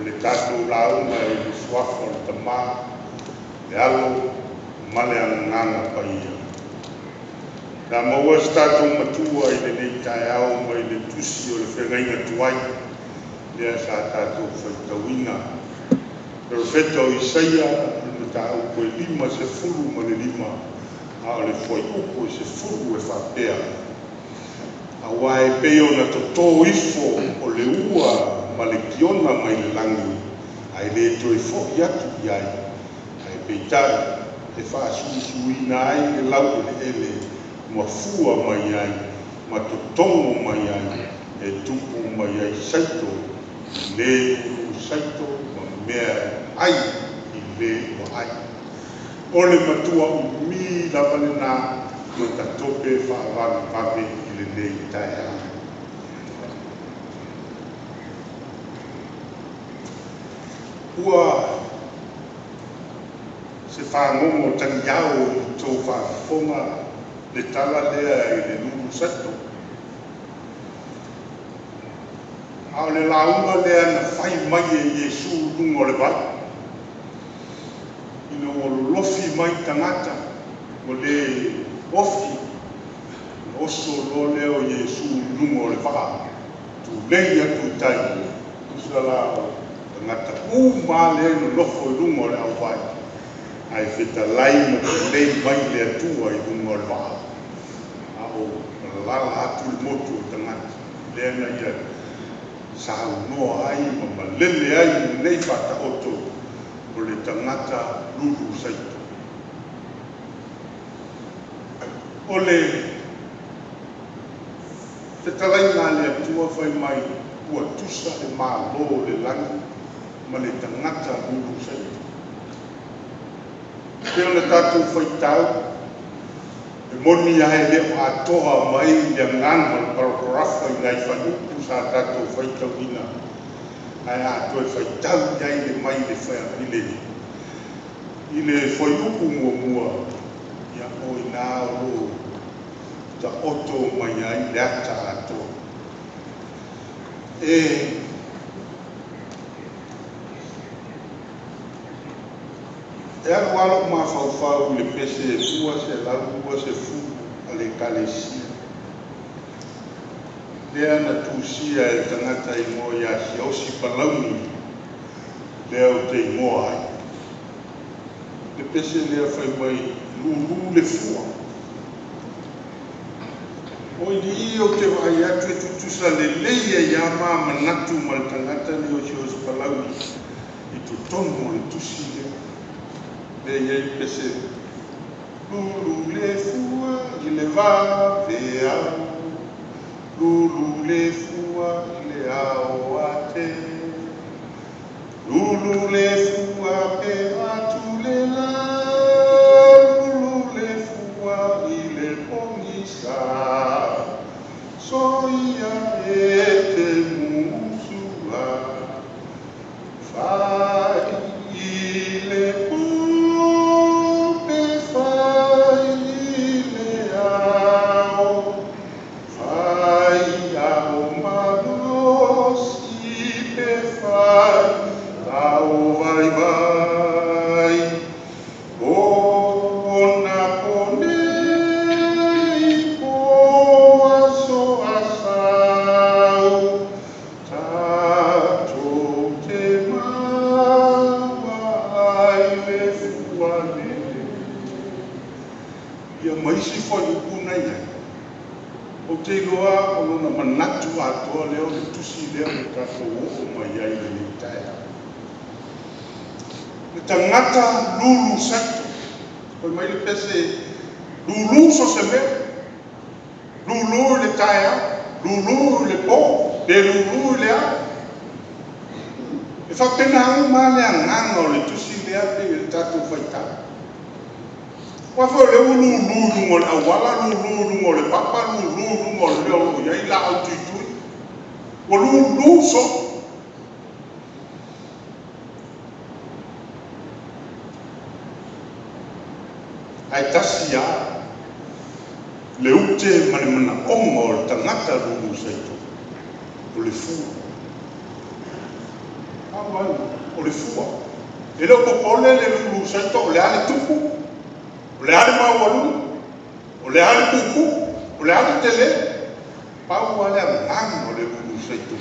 le tatou lauga i le suafa o le Tama, le Alo ma le Agaga Paia. Pe a maua se tatou Matua i lenei taeao mai le tusi o le Feagaiga Tuai lea sa tatou faitauina. Perofeta o Isaia o le mataupu e 55, a o le fuaiupu e 10 e faapea: Aua e pei ona toto ifo o le ua ma le kiona mai le lagi, ae le toe foi atu i ai, ae peitai e faasuisuina ai le laueleele ma fua mai ai ma totogo mai ai, e tupu mai ai saito i le lulu saito ma mea ai i le ua ai. O le matua umi lava lena matatope faavavevave i lenei taeao. Ua se fagogo tagiao i le tou faafofoga le tala lea i le lulu saito. A o le lauga lea na fai mai e Iesu i luga o le vai, ina ua lolofi mai tagata ua le ofi, ona oso loa lea o Iesu i luga o le vaa, tulei atu i tai, tusa la o tagata uma lava lea e nonofo i luga o le auvai, ae fetalai ma tulei mai le Atua i luga o le vaa, a o alala atu le motu o tagata, lea na ia saunoa ai ma malele ai i lenei faataoto o le tagata lulu saito. O le fetalaiga a le Atua fai mai ua tusa le Malo o le lagi ma le tagata lulu saito. E pei ona tatou faitau, e moni lava e le o atoa mai le agaga o le parakarafa i nai fuaiupu sa tatou faitauina, ae a toe faitau i ai le mai le i le fuaiupu muamua, ia o i ina o lo o taoto mai ai le ata atoa. E alu lava lou mafaufau i le pese 220 a le Ekalesia, lea na tusia e le tagata e igoa ia Siaosi Palauli, lea ou te igoa ai. Le pese lea fai mai, lulu le fua. O i ou te vaai atu e tutusa lelei ai lava ma manatu ma le tagata lenei o Siaosi Palauli i totonu o le tusi lea. Lea e i ai le pese, lulu le fua i le vaveao, lulu le fua i le aoate, lulu le fua pe atu le la, lulu le fua i le pogisa, soia e te musua, fai i le po pe fai i le ao, fai ao malosi pe fai ao vaivai, o na po nei po aso asau, tatou te maua ai le fua lelei. Ia ma isi fuaiupu na i ai. Ou te iloa o lona manatu atoa lea o le tusi lea ua tatou oo mai ai i lenei taeao. Le tagata lulu saito. Fai mai le pese, lulu so se mea. Lulu i le taeao, lulu i le po, pe lulu i le ao. E faapena uma le agaga o le tusi lea pe i le tatou faitau. Aua foi o lea ua lulu i luga o le auala, lulu i luga o le papa, lulu i luga o le mea o lo o i ai laau tuitui. Ua lulu soo. Ae tasi lava le ute ma le manaoga o le tagata lulu saito, o le fua. Pau lava o le fua. E le o popole le lulu saito o le a le tupu, o le a le maualuga, o le a le puupuu, o le a le tele. Pau lava le agaga o le lulu saito,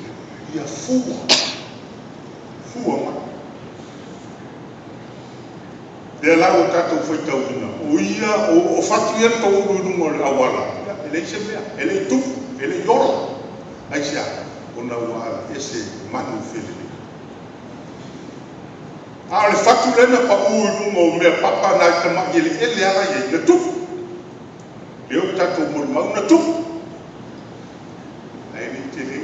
ia fua, fua mai. Lea la ua tatou faitauina, o ia, o fatu ia na toulu i luga o le auala, ia, e leai se mea, e le i tupu, e le i ola. Aisea? Ona ua aveese e manu felelei. A o le fatu lea na pau i luga o mea papa nai tamai eleele lava la e i ai, na tupu. Lea ua tatou molimau na tupu. Ae le i tele.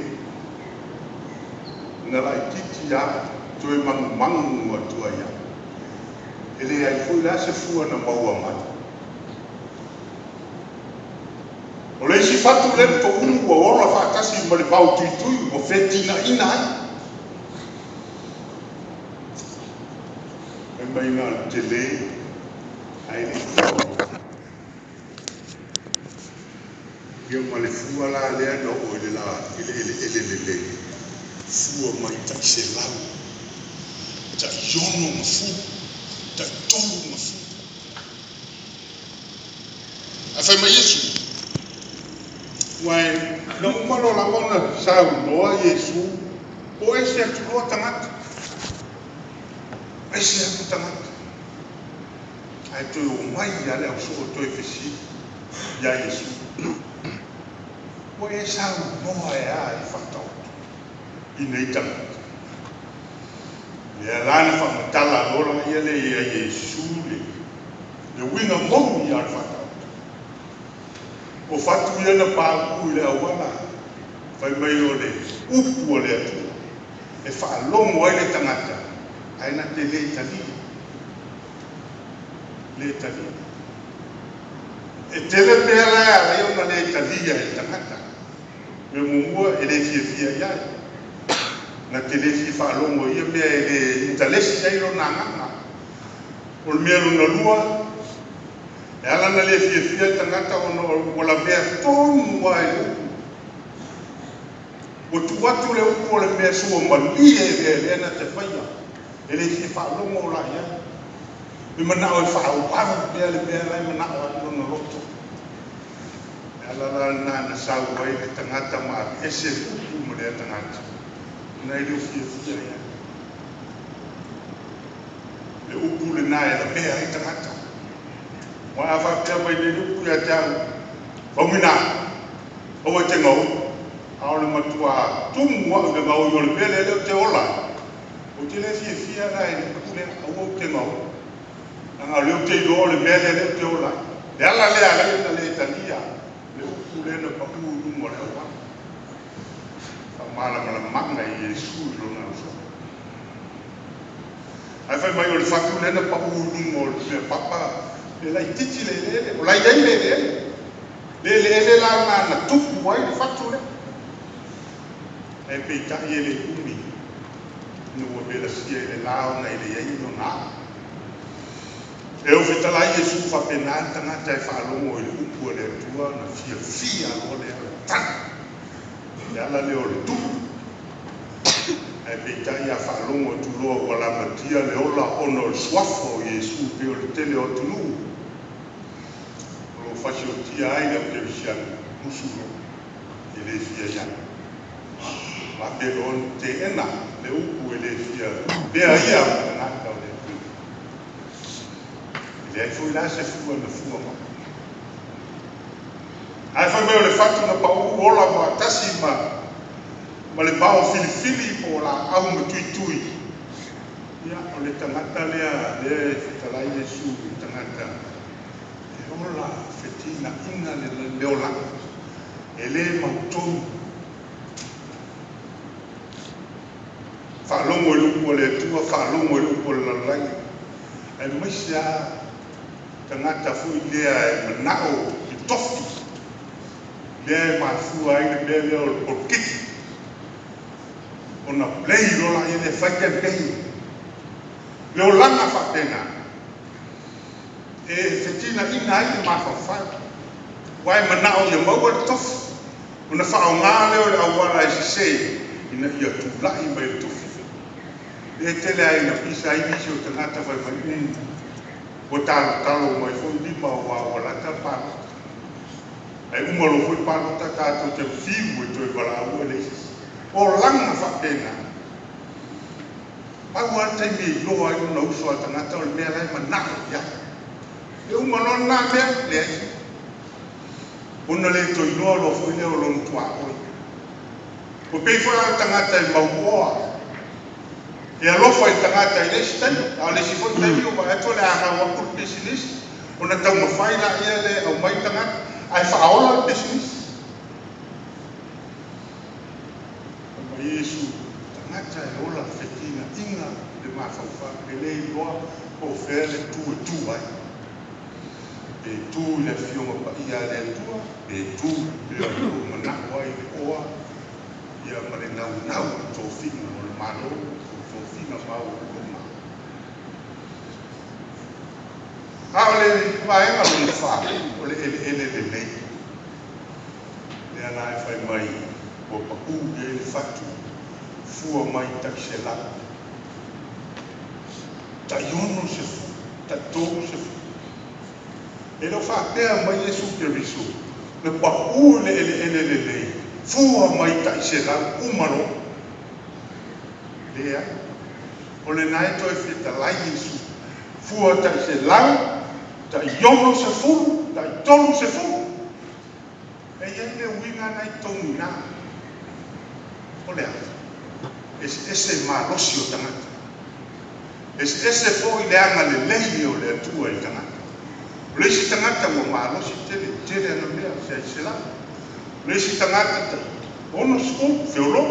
Na laitiiti lava, toe magumagu atu ai lava. E leai foi la se fua na maua mai. O le isi fatu lea na toulu ua ola faatasi ma le vao tuitui ua fetinaina ai. Fai mai na o le tele ae le i fua. Ia ma le fua la lea na oo i le la i le eleele lelei, fua mai tai 100, tai 60, tai 30. Ae fai mai Iesu, aua na uma loa lava ona saunoa Iesu, o ese atu loa tagata, ese atu tagata. Ae toe omai lava le ausoo toe fesili iā Iesu. Ua e saunoa e a i faataoto i nei tagata? Lea la na faamatala loa lea le ia Iesu le uiga moni o le faataoto. O fatu ia na pauu i le auala, fai mai o le upu a le Atua e faalogo ai le tagata, ae na te le talia. Le talia. E tele mea la e ala ai ona le talia e le tagata. Mea muamua, e le fiafia i ai. Na te le fia faalogo i ia mea e le intalesi ai lona agaga. O le mea lona lua, e ala ona le fiafia le tagata ona ua lavea tonu lava i le upu. Ua tuu atu le upu o le mea suamalie lea lea na te faia. E le fia faalogo la i ai. E manao e faaauau pea le mea la e manao ai lona loto. E ala la lena na sau ai le tagata ma aveese le upu ma lea tagata, ona e le o fiafia i ai. Le upu lena e lavea ai tagata. Aua a faapea mai nei le upu ia te au, Faumuina, aua e te gaoi. A o le matua tumu au i le gaoi o le mea lea lea ou te ola ai. Ou te le fiafia la i le upu lea, aua ou te gaoi. Leaga o lea ou te iloa o le mea lea lea ou te ola ai. Le ala lea ala ai ona le talia le upu lea na pau i luga o le auala. Faamalamalamaga i Iesu i lona ausoo. Ae fai mai o le fatu lea na pau i luga o le mea papa, le laitiiti le eleele, o la e i ai le eleele. Le eleele la na na tupu ai le fatu lea. Ae peitai e le umi ina ua velasia i le la ona e leai ni ona aa. E o fetalai Iesu faapena le tagata e faalogo i le upu a le Atua ona fiafia loa lea o le tali. Le ala lea o le tupu. Ae peitai a faalogo atu loa ua lamatia le ola ona o le suafa o Iesu pei o le tele o atunuu o lo o fasiotia ai le aukerisiano, musu loa, e le fia i ai. Vave loa ona teena le upu e le fia avea ia ma tagata o le Atua. E leai foi la se fua na fua mai. Ae fai mai o le fatu na pau ola faatasi ma le vao filifili po o laau ma tuitui. Ia, o le tagata lea lea e fetalai Iesu i le tagata e ola fetinaina le olaga, e le mautonu. Faalogo i le upu a le Atua, faalogo i le upu a le lalolagi, aemaise lava tagata foi lea e manao i tofi, lea e mafua ai le mea lea o le polokiki, ona play loa laia lea fai campaign. Le olaga faapena e fetinaina ai le mafaufau, aua e manao ia maua le tofi, ona faaaoga lea o le auala e sese ina ia tulai mai le tofi. Lea e tele lava ina pisa ai nisi o tagata fai mai, ua talotalo mai foi lima aua ua lata le palota. Ae uma loa foi le palota tatou te fiu e toe valaauina e leai se isi. O olaga faapena. Pau lava le taimi e iloa ai lona uso a tagata o le mea la e manao i ai. E uma loa lena mea, leai se isi. Ona le toe iloa loa foi lea o lona tuaoi. Ua pei foi la o le tagata e mauoa, e alofa i le tagata i le isi taimi, a o le isi foi taimi ua vaai atu o le a gau atu le pisinisi, ona taumafai lea e aumai le tagata ae faaola le pisinisi. Fai mai Iesu, tagata e ola fetinaiga le mafaufau, e le iloa po o fea le tu e tu ai. Pe tu i le Afioga Paia a le Atua, pe tu pei o lo o manao ai le oa ia ma le naunau i tofiga o le Malo, o tofiga maualuluga. A o le vaega lona fa, o le eleele lelei. Lea la e fai mai ua pau i ai le fatu, fua mai tai 100, tai 60, tai 30. E le o faapea mai Iesu Keriso, na pau i le eleele lelei, fua mai tai 100, uma loa. Leai. O lena e toe fetalai Iesu, fua tai 100, tai 60, tai 30. E i ai le uiga lena i totonu i ina. O le a? Eseese malosi o tagata. Eseese foi le agalelei o le Atua i le tagata. O le isi tagata ua malosi tele, tele ana mea, se ai 100. O le isi tagata tai 60, feolo.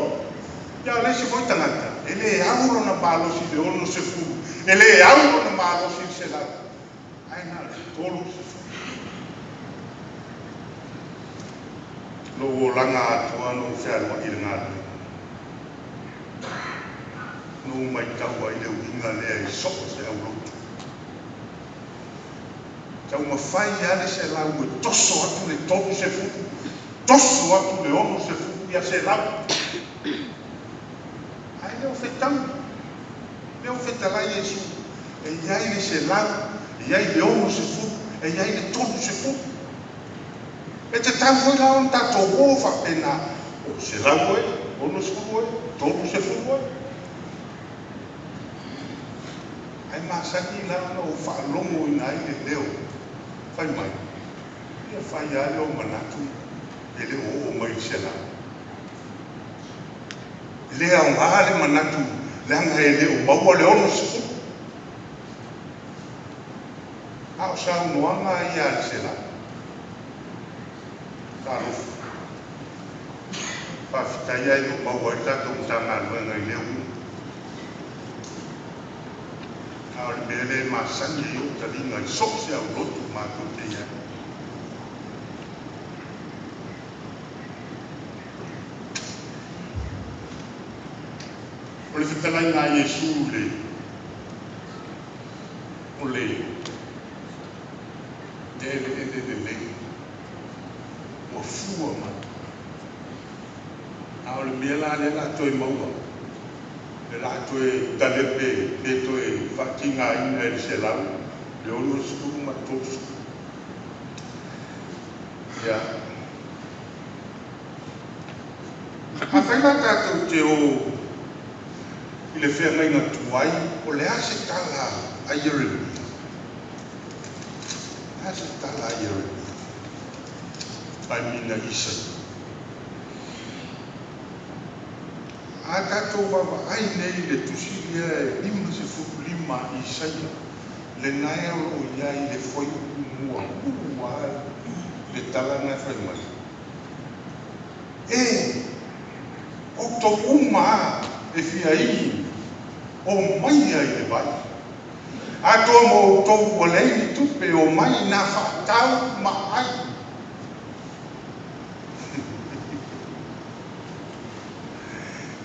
Ia o le isi foi tagata, e le au lona malosi i le 60, e le au lona malosi i le 100, ae na o le 30. Lou olaga atoa na ou fealuai i le galuega. Na ou matau ai le uiga lea i so o se aulotu. Taumafai lava le 100 e toso atu le 30, toso atu le 60 ia 100. Ae le o fetaui, le o fetalai Iesu, e i ai le 100, e i ai le 60, e i ai le 30. E tatau foi la ona tatou o faapena, o 100 oe, 60 oe, 30 oe. Ae masani la ona ou faalogoina ai le leo fai mai, ia fai lava lea o manatu e le o oo mai i le 100. E le aoga le manatu leaga e le o maua le 60. A o saunoaga ia a le 100. Talofa. Faafetai ai o maua ai le tatou Matagaluega i lea uiga. A o le mea lea e masani ai ou taliga i so o se aulotu matou te i ai. O le fetalaiga a Iesu i le o le eleele lelei ua fua mai. A o le mea la lea o le a toe maua, le a toe talepe pe toe faatigaina e le 100, le 60 ma le 30. Ia. Afai la tatou te o i le feagaiga tuai, o le a se tala a Ieremia? O le a se tala a Ieremia? I mean a Isaia. A tatou vaavaai nei i le tusi lea e 55 Isaia, lena e o lo o i ai le fuaiupu muamua le tala na e fai mai. E, outou uma e fia inu, o maia i le vai. Atoa ma outou ua leai ni tupe, o mai na faatau ma ai.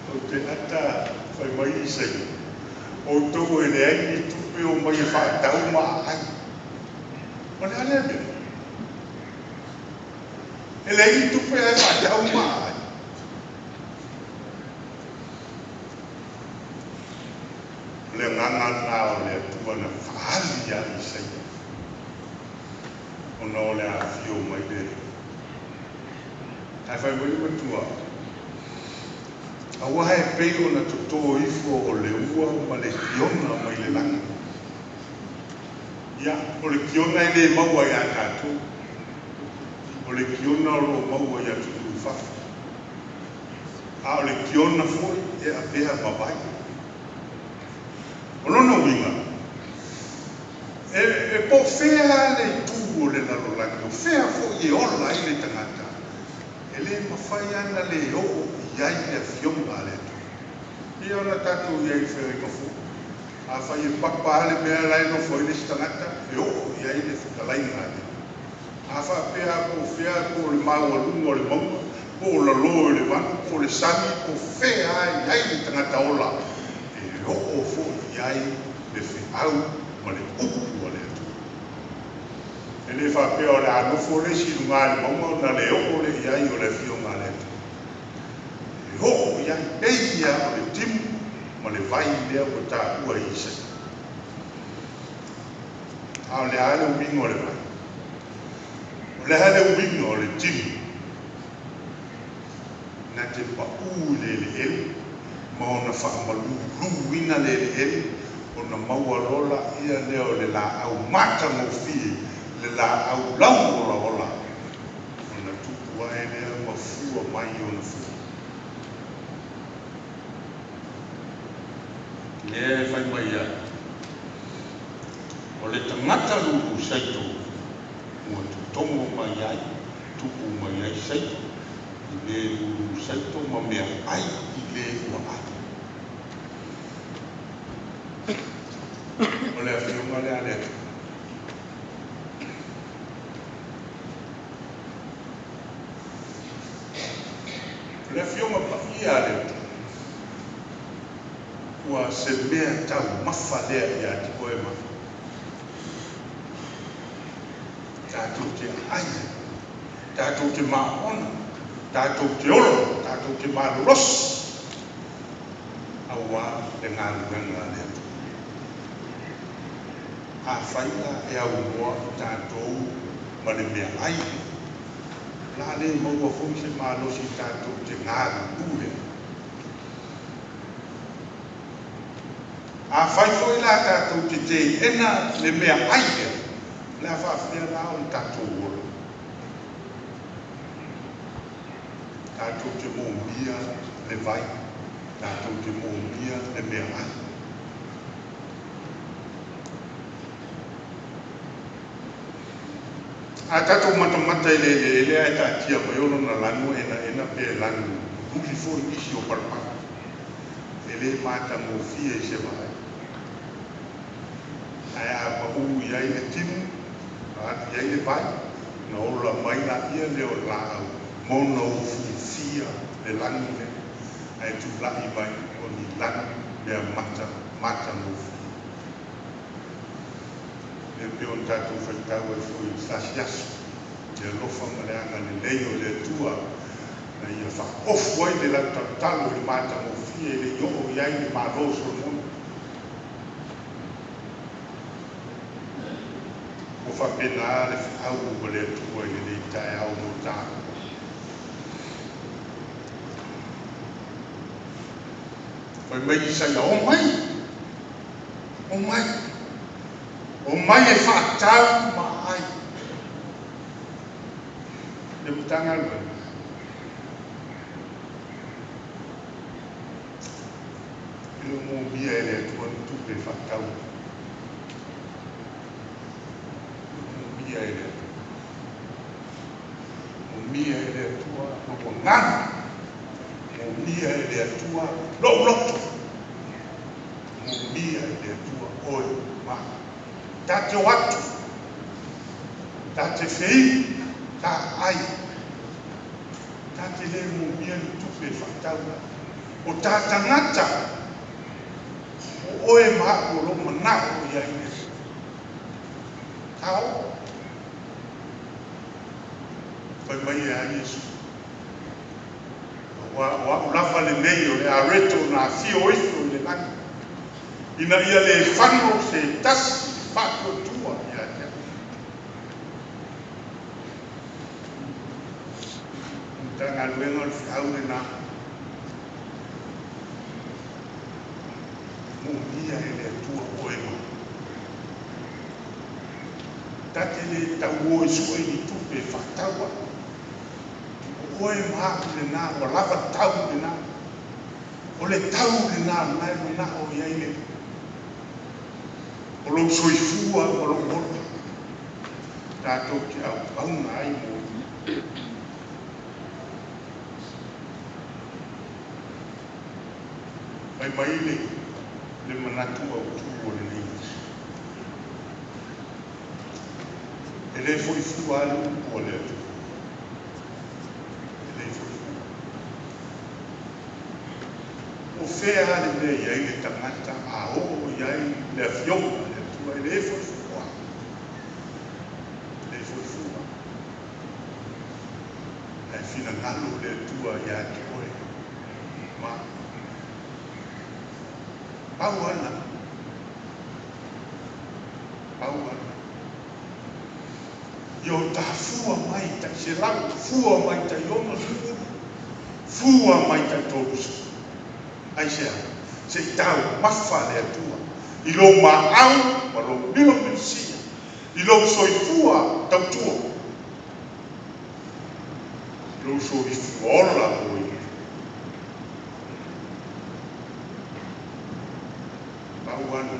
Ou te ata fai mai Isaia, outou e leai ni tupe o mai e faatau ma ai. O le a lea mea? E leai ni tupe ae faatau ma ai. O le agaga lena o le Atua na faaali ia Isaia, ona o le afio mai le Alii. Ae fai mai le matua, aua e pei ona toto ifo o le ua ma le kiona mai le lagi. Ia, o le kiona e le maua ia tatou. O le kiona o lo o maua i atunuu i fafo. A o le kiona foi e avea ma vai. O lona uiga, e po o fea le itu o le lalolagi, o fea foi e ola ai le tagata, e le mafai lava ona le oo i ai le afioga a le Atua. Ia ona tatou i ai i le feagaiga fou. Afai e papa lava le mea la e nofo ai le isi tagata, e oo i ai le fetalaiga a le Atua. A faapea po o fea, po o le maualuga o le mauga, po o lalo i le vanu, po o le sami, po o fea lava e i ai le tagata ola, e oo foi i ai le feau ma le upu a le Atua. E le faapea o le a nofo le isi i luga i le mauga ona le oo lea i ai o le afioga a le Atua. E oo i ai, pei lava o le timu ma le vai lea ua taua e Isaia. A o le a le uiga o le vai? O le a le uiga o le timu? Na te paū i le eleele ma ona faamaluluina le eleele ona maua loa laia lea o le laau matagofie, le laau lauolaola, ona tupu ae lea ma fua mai ona fua. Lea e fai mai ai, o le tagata lulu saito ua totogo mai ai, tupu mai ai saito, i le lulu saito ma meaai i le ua ai. O le afioga lea a le Atua. O le afioga paia a le Atua, ua se mea taumafa lea ia te oe ma au. Tatou te aai ai, tatou te maona, tatou te ola, tatou te malolosi, aua le galuega a le Atua. Afai la e aunoa tatou ma le meaai lea, o le a le maua foi se malosi tatou te galulue ai. Afai foi la tatou te teena le meaai lea, o le a faapefea la ona tatou ola? Tatou te moomia le vai, tatou te moomia le meaai. A tatou matamata i le eleele ae taatia mai o lona lanu enaena pe lanu luli foi nisi o palapala, e le matagofie i se vaai. Ae a pau i ai le timu, a alu i ai le vai, ona ola mai laia lea o le laau ma ona ufiufia le lanu lea, ae tulai mai o ni lanu mea mata matagofie. E pei ona tatou faitau ai foi i le tasi aso, le alofa ma le agalelei o le Atua na ia faaofu ai le lautalotalo i le matagofie e le i oo i ai le Malo o Solomona. Ua faapena le feau a le Atua i lenei taeao mo taua. Fai mai Isaia, omai, omai, omai e faatau ma ai. Le Matagaluega. E le o moomia e le Atua ni tupe e faatau. E le o moomia e le Atua. Moomia e le Atua lou agaga. Moomia e le Atua lou loto. Moomia e le Atua oe ma. Ta te o atu, ta te feinu, ta ai. Ta te le moomia ni tupe e faatau ai. O ta tagata, o oe ma au o lo o manao i ai le Atua. Ta o. Fai mai e a Iesu. Aua o au lava lenei o le areto na afio ifo i le lagi. Ina ia le fano se tasi i le faatuatua ia te au. O le Matagaluega o le feau lena, moomia e le Atua oe ma au. Ta te le tau o e sue ni tupe e faatau ai. O oe ma au lena, ua lava tau lena. O le tau lena o lena e manao i ai le o lou soifua ma lou ola. Tatou te auauna ai mo Ia. Fai mai le manatu autu o lenei aso. E le foi fua le upu a le Atua. E le foi fua. O fea le mea e i ai le tagata a oo i ai le afioga a le Atua, e le foi fua. E le foi fua. Ae finagalo le Atua ia te oe. Ma pau ana, pau ana. Ia o ta fua mai tai 100, fua mai tai 60, fua mai tai 30. Aisea? Se i taumafa le Atua i lou maau ma lou milomilisia, i lou soifua tautua, lou soifua ola mo Ia. Pau ana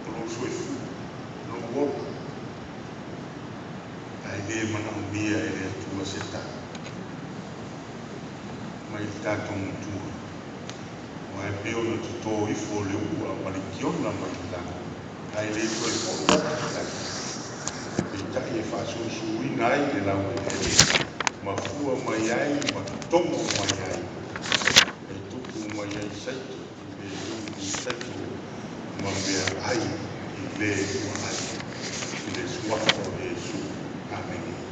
o lou soifua, lou ola. Ae le manaomia e le Atua se tau mai le tatou matua. Aua e pei ona toto ifo le ua ma le kiona mai le lagi, ae le toe foi i le lagi. Peitai e faasusuina ai le laueleele, ma fua mai ai ma togo mai ai, e tupu mai ai saito, pe tupu saito ma mea ai i le ua ai. I le suafa o Iesu. Amene.